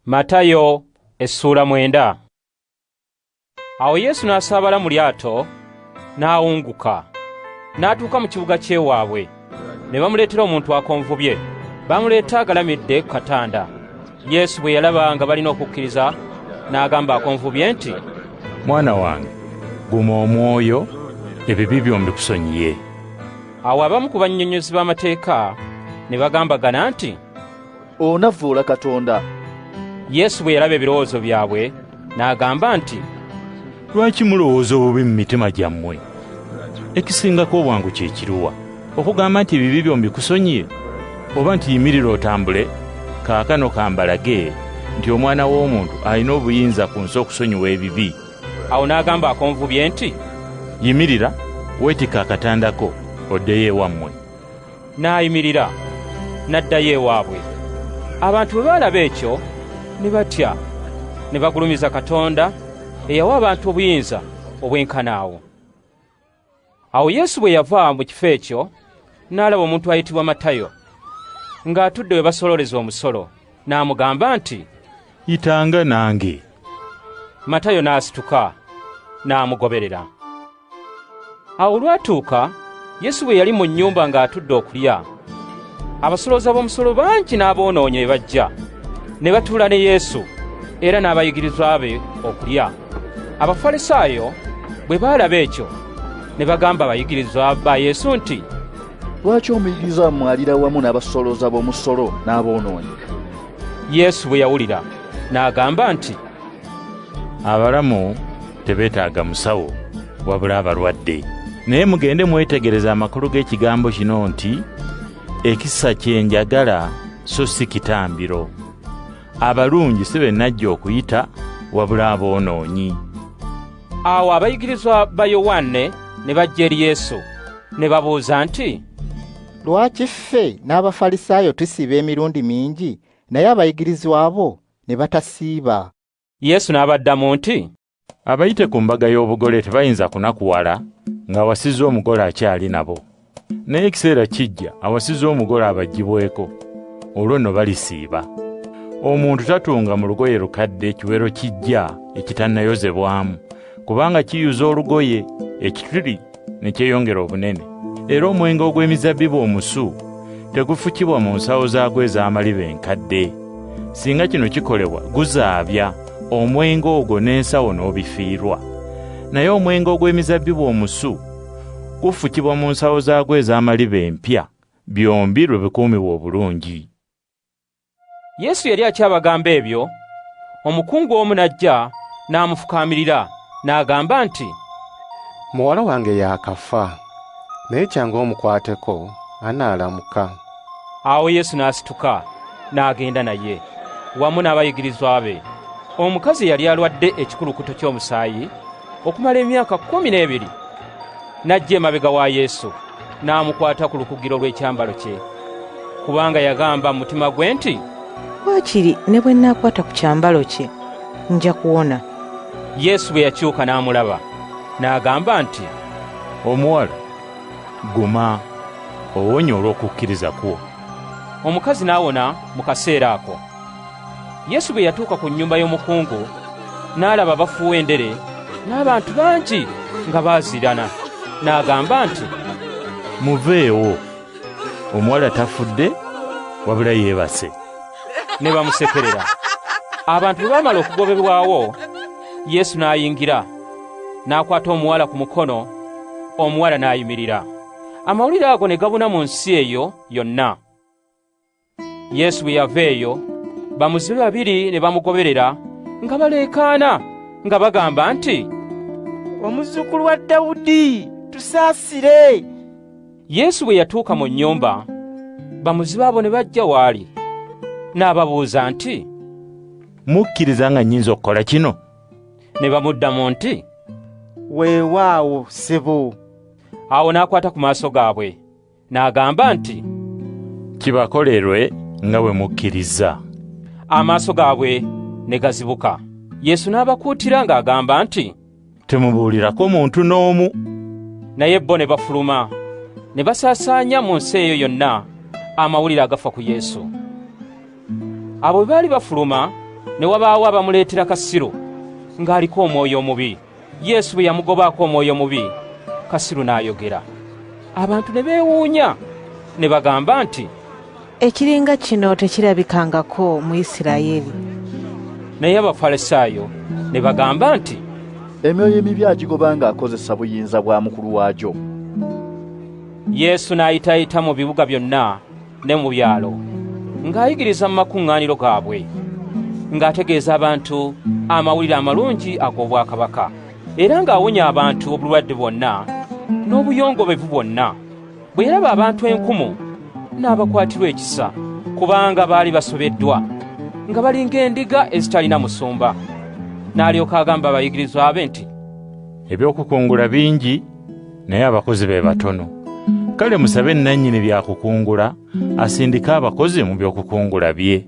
Matayo essuula 9. Awo Yesu n'asaabala mu lyato n'awunguka, n'atuuka mu kibuga ky'ewaabwe. Ne bamuleetera omuntu akonvubye, bamuleeta agalamidde ku katanda. Yesu bwe yalaba nga balina okukkiriza, n'agamba akonvubye nti, "Mwana wange, guma omwoyo, ebibi byo mbikusonyiye." Awo abamu ku bannyonnyozi b'amateeka ne bagambagana nti, "Onavvoola Katonda." Yesu bwe yalaba ebirowoozo byabwe, n'agamba nti, "Lwaki mulowooza obubi mu mitima gyammwe? Ekisingako obwangu kye kiruwa, okugamba nti ebibi byo mbikusonyiye, oba nti yimirira otambule? Kaakano kambalage nti Omwana w'Omuntu alina obuyinza ku nsi okusonyiwa ebibi." Awo n'agamba akonvubye nti, "Yimirira, weetikke akatanda ko, oddeyo ewammwe." N'ayimirira, n'addayo ewaabwe. Abantu bwe baalaba ekyo ne batya, ne bagulumiza Katonda eyawa abantu obuyinza obwenkana awo. Awo Yesu bwe yava mu kifo ekyo, n'alaba omuntu ayitibwa Matayo ng'atudde we basololeza omusolo, n'amugamba nti, "Yitanga nange." Matayo n'asituka n'amugoberera. Awo olwatuuka Yesu bwe yali mu nnyumba ng'atudde okulya, abasolooza b'omusolo bangi n'aboonoonyi ne bajja ne batuula ne Yesu era n'abayigirizwa be okulya. Abafalisaayo bwe baalaba ekyo ne bagamba abayigirizwa ba Yesu nti, "Lwaki omuyigiriza wammwe alira wamu n'abasolooza b'omusolo n'aboonoonyi?" Yesu bwe yawulira n'agamba nti, "Abalamu tebeetaaga musawo, wabula abalwadde. Naye mugende mwetegereze amakulu g'ekigambo kino nti, ekisa kye njagala so si kitambiro. Abalungi si be najja okuyita, wabula aboonoonyi." Awo abayigirizwa ba Yowanne ne bajja eri Yesu ne babuuza nti, "Lwaki ffe n'Abafalisaayo tusiiba emirundi mingi, naye abayigirizwa bo ne batasiiba?" Yesu n'abaddamu nti, "Abayite ku mbaga y'obugole tebayinza kunakuwala ng'awasizza omugole akyali nabo. Naye ekiseera kijja awasizza omugole abaggyibweko, olwo nno balisiiba. Omuntu tatunga mu lugoye lukadde ekiwero kijja ekitannayozebwamu, kubanga kiyuza olugoye, ekituli ne kyeyongera obunene. Era omwenge ogw'emizabbibu omusu tegufukibwa mu nsawo zaagwo ez'amaliba enkadde. Singa kino kikolebwa, guzaabya omwenge ogwo n'ensawo n'obifiirwa. Naye omwenge ogw'emizabbibu omusu gufukibwa mu nsawo zaagwo ez'amaliba empya, byombi lwe bikuumibwa obulungi." Yesu yali akyabagamba ebyo, omukungu omu n'ajja n'amufukaamirira n'agamba nti, "Muwala wange yaakafa, naye kyangu omukwateko anaalamuka." Awo Yesu n'asituka n'agenda naye wamu n'abayigirizwa be. Omukazi yali alwadde ekikulukuto ky'omusaayi okumala emyaka 12 n'ajja emabega wa Yesu n'amukwata ku lukugiro lw'ekyambalo kye, kubanga yagamba mu mutima gwe nti, "Waakiri ne bwe nnaakwata ku kyambalo kye nja kuwona." Yesu bwe yakyuka n'amulaba n'agamba nti, "Omuwala, guma, owonye olw'okukkiriza kwo." Omukazi n'awona mu kaseera ako. Yesu bwe yatuuka ku nnyumba y'omukungu, n'alaba abafuuwa endere n'abantu bangi nga baazirana, n'agamba nti, "Muveewo, omuwala tafudde, wabula yeebase." Ne bamusekerera. Abantu bwe baamala okugobebwawo, Yesu n'ayingira, n'akwata omuwala ku mukono, omuwala n'ayimirira. Amawulire ago ne gabuna mu nsi eyo yonna. Yesu bwe yava eyo, bamuzibe babiri ne bamugoberera nga baleekaana nga bagamba nti, "Omuzzukulu wa Dawudi, tusaasire!" Yesu bwe yatuuka mu nnyumba, bamuzibe abo ne bajja w'ali, n'ababuuza nti, "Mukkiriza nga nnyinza okukola kino?" Ne bamuddamu nti, "Weewaawo, ssebo." Awo n'akwata ku maaso gaabwe, n'agamba nti, "Kibakolerwe nga bwe mukkiriza." Amaaso gaabwe ne gazibuka. Yesu n'abakuutira ng'agamba nti, "Temubuulirako muntu n'omu." Naye bo ne bafuluma ne basaasaanya mu nsi eyo yonna amawulire agafa ku Yesu. Abo bwe baali bafuluma, Ne wabaawo abamuleetera kasiru ng'aliko omwoyo omubi. Yesu bwe yamugobaako omwoyo omubi, kasiru n'ayogera. Abantu ne beewuunya, ne bagamba nti, Ekiringa kino tekirabikangako mu Isirayiri. Naye Abafalisaayo ne bagamba nti, Emyoyo emibi agigoba ng'akozesa buyinza bwa mukulu waagyo. Yesu n'ayitaayita mu bibuga byonna ne mu byalo, ng'ayigiriza mu makuŋŋaaniro gaabwe, ng'ategeeza abantu amawulire amalungi ag'obwakabaka, era ng'awonya abantu obulwadde bwonna n'obuyongobevu bwonna. Bwe yalaba abantu enkumu, n'abakwatirwa ekisa, kubanga baali basobeddwa, nga bali ng'endiga ezitalina musumba. N'alyoka agamba abayigirizwa be nti, Eby'okukungula bingi, naye abakozi be batono. Kale musabe nnannyini byakukungula asindike abakozi mu by'okukungula bye.